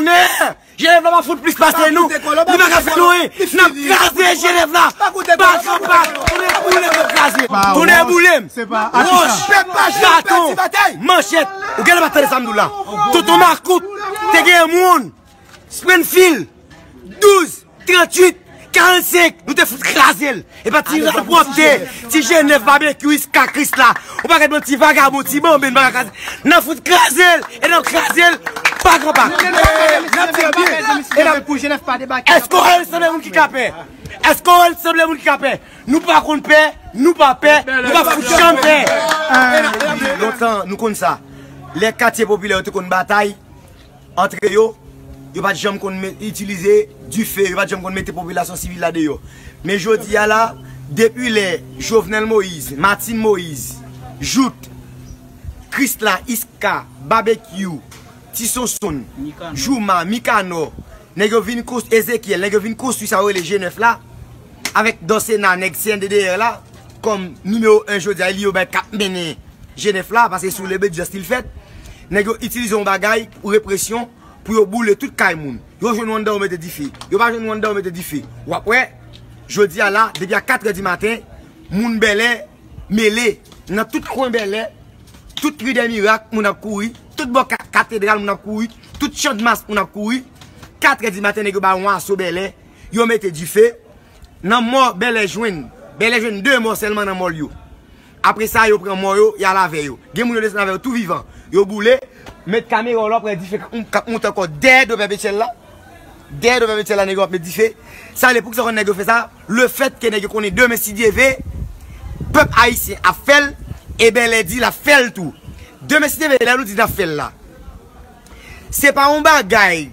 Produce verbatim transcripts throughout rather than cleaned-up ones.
Tonnè! Jenèf la pa fout plis pase nou. Nou pa ka fè nou anyen. N ap kraze Jenèf la. Bak an bak. Tonnè boule m, n ap kraze. Tonnè boule m. Wòch. Baton. Manchèt. Ou genlè pa tande sa m di w la. Tonton Makout te gen moun. Springfield. Douz. Tranntuit. Karannsenk. Nou te fout kraze l. E pa ti rapwòpte, ti Jenèf, Babekyou, Iska, Krisla. Ou pa gad bon ti vagabon, ti banben, n pa ka kraze. N ap fout kraze l, e n ap kraze l, pak an pak. N ap di l byen, e n ap pou Jenèf pa debake. Èske w wè l sanble moun ki ka pè? Èske w wè l sanble moun ki ka pè? Nou pa konn pè, nou pa pè, nou pa fout janm pè. Lontan, nou konn sa. Lè katye popilè yo te konn batay, antre yo, yo pa t janm konn me- itilize dife, yo pa t janm konn mete popilasyon sivil la deyò. Men jodi a la, depi lè Jovenel Moïse, Martine Moïse, Jout, Krisla, Iska, Babekyou, Ti Sonsonn, Jouma, Mikanò, nèg yo vin konstwi, Ezekyèl, nèg yo vin konstwi sa yo rele Jenèf la, avèk Dansena, nèg C N D D R la, kòm nimewo en jodi a, li yo bay k ap mennen Jenèf la, paske sou Lebedjans li fèt, nèg yo itilize yon bagay pou represyon, pou yo boule tout kay moun. Yo jwenn ou anndan, yo mete dife. Yo pa jwenn ou anndan, yo mete dife. W ap wè, jodi a la, depi a katrè di maten, moun Bèlè mele. Nan tout kwen Bèlè, tout ri dè Mirak, moun ap kouri. Tout bò ka- katedral, moun ap kouri. Tout Chanmas, moun ap kouri. Katrè di maten, nèg yo bay yon aso Bèlè. Yo mete dife. Nan mò Bèlè jwenn, Bèlè jwenn de mò sèlman nan mò l yo. Apre sa, yo pran mò yo, y al avè yo. Gen moun yo desann avè yo tou vivan. Yo boule, met kamera w la, w ap wè dife k ap, k ap monte ankò dèyè do Pèpetyèl la. Dèyè do Pèpetyèl la, nèg yo ap met dife. Sa vle pou kisa konn nèg yo fè sa? Lefètke nèg yo konnen demen, si Dye ve, pèp ayisyen ap fè l, e Bèlè di l ap fè l tou. Demen, si Dye ve, lè nou di n ap fè l la, se pa yon bagay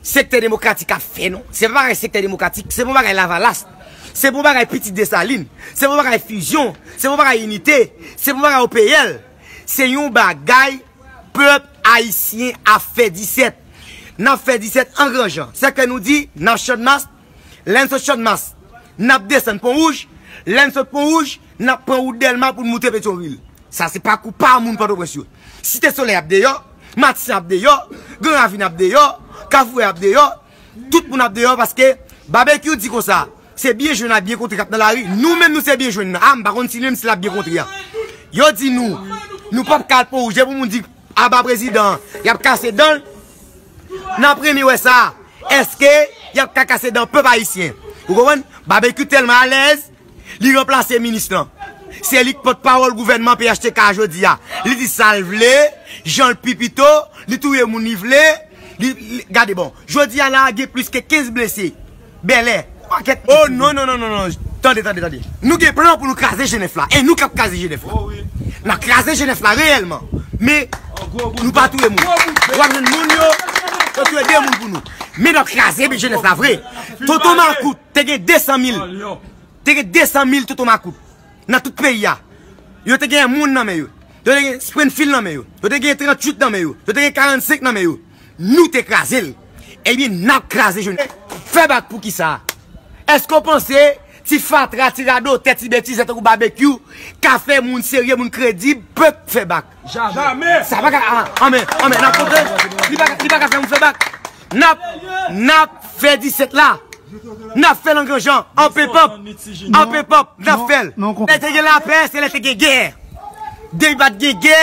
Sektè Demokratik ap fè, non. Se pa bagay Sektè Demokratik, se pa bagay Lavalas. Se pa bagay Pitit Desalin. Se pa bagay Fizyon. Se pa bagay Inite. Se pa bagay O P L. Se yon bagay pèp ayisyen ap fè disèt. N ap fè disèt an gran jan. Sèke nou di, n ap Channmas, lè n sot Channmas, n ap desann Pon Wouj. Lè n sot Pon Wouj, n ap pran wout Dèlma pou n moute Petyonvil. Sa se pakou pa moun Pòtoprens yo. Site Solèy ap deyò, Matisan ap deyò, Gran Ravin ap deyò, Kafou Vè ap deyò, tout moun ap deyò paske Babekyou di konsa, se byen jwenn ak byen kontre k ap nan lari, nou menm nou se byen jwenn nan. A, m pa konn si li menm si l ap byen kontre a. Yo di nou, nou p ap ka al Pon Wouj, depi moun di aba prezidan, y ap kase dan l. N ap renmen wè sa. Èske y ap ka kase dan pèp ayisyen? Ou konprann? Babekyou tèlman alèz, li ranplase minis lan. Se li k pòtpawòl gouvènman P H T K a jodi a. Li di sa l vle, jan l pi pito, li touye moun li vle, li, li, gade bon. Jodi a la, gen plis ke kenz blese. Bèlè. Pakèt. Oh, non, non, non, non, non. Tande, tande, tande. Nou gen plan pou nou kraze Jenèf la. E nou k ap kraze Jenèf la. N ap kraze Jenèf la reyèlman. Men, nou pa touye moun. W ap jwenn moun yo, yo touye de moun pou nou. Men n ap kraze Jenèf la vre. Tonton Makout te gen de san mil. Te gen de san mil Tonton Makout nan tout peyi a. Yo te gen moun nan men yo. Yo te gen Springfield nan men yo. Yo te gen tranntuit nan men yo. Yo te gen karannsenk nan men yo. Nou te kraze l. Ebyen, n ap kraze Jenèf. Fè bak pou kisa? Èske w panse ti fatra, ti radotè, ti betizè tankou Babekyou ka fè moun serye, moun kredib, pèp fè bak? Jamè. Sa pa ka, a, anmè, anmè, n ap kontre. Li pa, li pa ka fè moun fè bak. N ap, n ap fè disèt la. N ap fè l an gran jan, an pepòp. An pepòp, n ap fè l. Lè te gen lapè, se lè te gen gè. Depi pa t gen gè,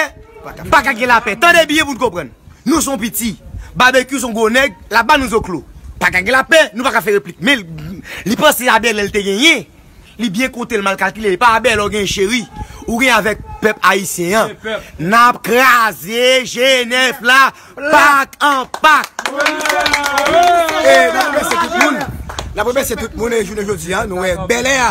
pa ka gen lapè. Tande byen pou n konprann. Nou se yon piti. Babekyou se yon gwo nèg, l ap ba nou zoklo. Pa ka gen lapè, nou pa ka fè replik. Men li, li panse a bèlè l te genyen. Li byen konte, l mal kalkile. Li pa a bèlè w genyen cheri. Ou genyen avèk pèp ayisyen an. N ap kraze Jenèf la. Pak an pak. E, n ap remèsye tout moun. N ap remèsye tout moun, e, jounen jodi a, nou wè bèlè a.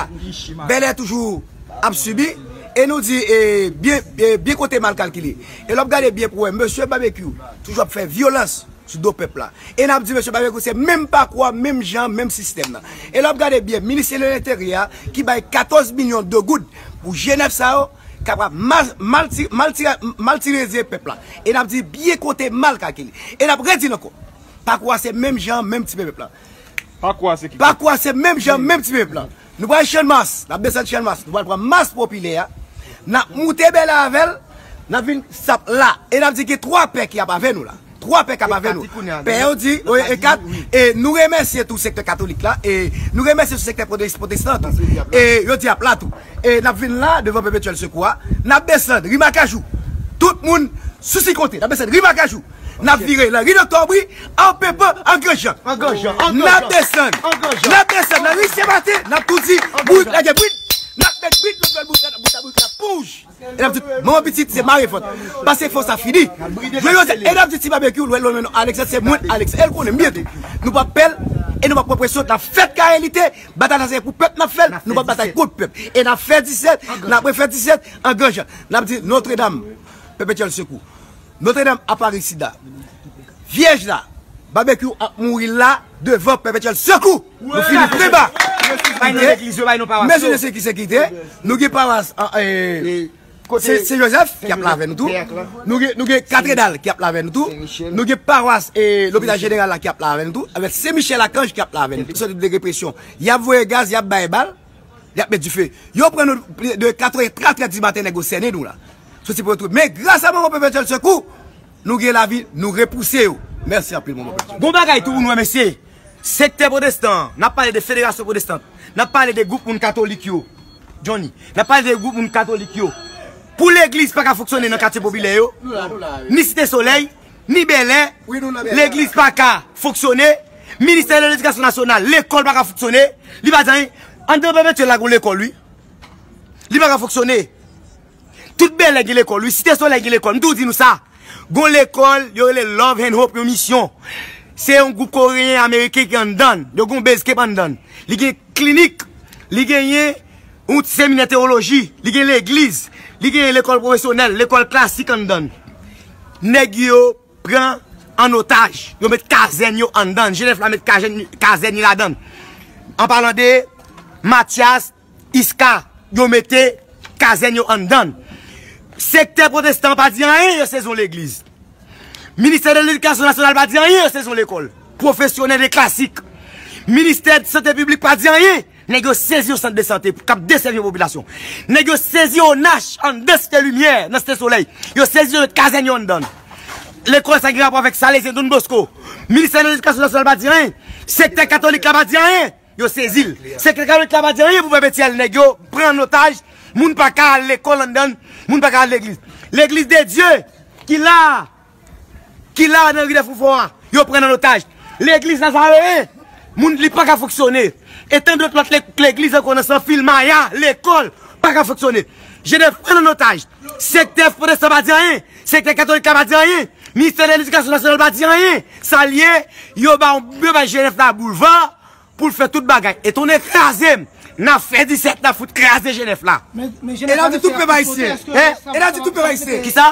Bèlè toujou ap sibi. E nou di, e, byen, e, byen konte mal kalkile. E lè w ap gade byen pou wè, mesye Babekyou toujou ap fè vyolans sou do pèp la. E n ap di, mesye Babekyou, se menm pakou a, menm jan, menm sistèm nan. E lè w ap gade byen, ministè de lenteryè a, ki bay katòz milyon de goud pou Jenèf sa yo, kapab mal, mal ti-, mal ti-, mal tirize pèp la. E n ap di byen konte mal kalkile. E n ap redi l ankò. Pakou a se menm jan, menm ti pèp la. Pakou a se ki? Pakou a se menm jan, menm ti pèp la. Nou pral Channmas, n ap desann Channmas, nou pral pran mas popilè a. N ap moute bèlè avè l, n ap vin sap la. E n ap di gen twa pè ki ap avè nou la. Twa pè k ap avè nou. Pè yo di, e kat, e nou remèsye tou sektè katolik la, e nou remèsye tou sektè pwotestan tou. E yo di ap la tou. E n ap vin la devan Pèpetyèl Sekou a, n ap desann ri Makajou. Tout moun sou si kote, n ap desann ri Makajou. N ap vire nan ri Doktè Obri, an Penpan, an Granjan. N ap desann, n ap desann nan ri Senmaten, n ap tou di, bourik la gen brit, n ap met brit, lòt bò bourik la, bourik la, bourik la pouj. E n ap di, manman pitit, se mare fòt. Pase fò sa fini. Jodi a, e n ap di ti babekyou, lwen lwen non, Alexandre, se mwen, Alexandre. E l konnen m byen tou. Nou p ap pè l, e nou p ap pran presyon, n ap fèt kay elite, batay la se pou pèp n ap fè l, nou p ap batay kont pèp. E n ap fè disèt, n ap refè disèt, an Granjan. N ap di, Notredam, Pèpetyèl Sekou. Notredam ap Aparisida. Vyèj la, babekyou ap mouri la, devan Pèpetyèl Sekou. Nou fini preba. Bay non legliz yo, bay non pawas yo. Mesye, se ki se ki te. Nou gen pawas, e, Se, se Jozèf ki ap la avè nou tou. Nou gen, nou gen katedral ki ap la avè nou tou. Nou gen pawas e lopital jeneral la ki ap la avè nou tou. Avèk Sen Michèl Akanj ki ap la avè nou tou. Sòti de represyon. Y ap voye gaz, y ap bay bal, y ap met dife. Yo pran nou de kat è, kat è di maten, nèg yo sènen nou la. Soti pou yo tou. Men gras a manman Pèpetyèl Sekou, nou gen lavi, nou repouse yo. Mèsi anpil, manman Pèpetyèl. Bon bagay tou pou nou, mesye. Sektè pwotestan, n ap pale de federasyon pwotestan, n ap pale de gwoup moun katolik yo. Johnny, n ap pale de gwoup moun katolik yo. Pou legliz pa ka fonksyone nan katye popilè yo, ni Site Solèy, ni Bèlè, legliz pa ka fonksyone. Ministè de Ledikasyon Nasyonal, lekòl pa ka fonksyone. Li pa di anyen. Anndan Pèpetyèl la gon lekòl, wi. Li pa ka fonksyone. Tout Bèlè gen lekòl, wi, Site Solèy gen lekòl. M toujou di nou sa. Gon lekòl, yo rele Love and Hope, yon misyon. Se yon gwoup koreyen ameriken ki anndan. Yo gon base camp anndan. Li gen klinik, li genyen yon seminè tewoloji, li gen legliz, li genyen lekòl pwofesyonèl, lekòl klasik anndan. Nèg yo pran an otaj, yo met kazèn yo anndan. G nèf la met kazèn, kazèn yo ladan. An palan de Mathias, Iska, yo mete kazèn yo anndan. Sektè pwotestan pa di anyen, yo sezi yon legliz. Ministè de Ledikasyon Nasyonal pa di anyen, yo sezi yon lekòl pwofesyonèl e klasik. Ministè de Sante Piblik pa di anyen, nèg yo sezi yon sant de sante k ap desèvi yon popilasyon. Nèg yo sezi yon O N H anndan Site Limyè, nan Site Solèy. Yo sezi yo met kazèn yo anndan. Lekòl sa gen rapò avèk Salezyen Don Bosco. Ministè de Ledikasyon Nasyonal pa di anyen. Sektè katolik la pa di anyen. Yo sezi l. Sektè katolik la pa di anyen pou Pèpetyèl, nèg yo pran an otaj. Moun pa ka al lekòl anndan, moun pa ka al legliz. Legliz de Dye ki la, ki la nan ri de Foufò a, yo pran an otaj. Legliz Nazareen, moun li pa ka fonksyone. E tan dòt lòt le-, legliz ankò nan Sanfil, Maya, lekòl, pa ka fonksyone. G nèf pran an otaj. Sektè pwotestan pa di anyen. Sektè katolik la pa di anyen. Ministè de Ledikasyon Nasyonal pa di anyen. Sa l ye, yo ba, yo ba G nèf la boulva pou l fè tout bagay. E tonnè kraze m. N a fè disèt, n a fout kraze G nèf la. E n a di tout pèp ayisyen. E n a di tout pèp ayisyen. Kisa?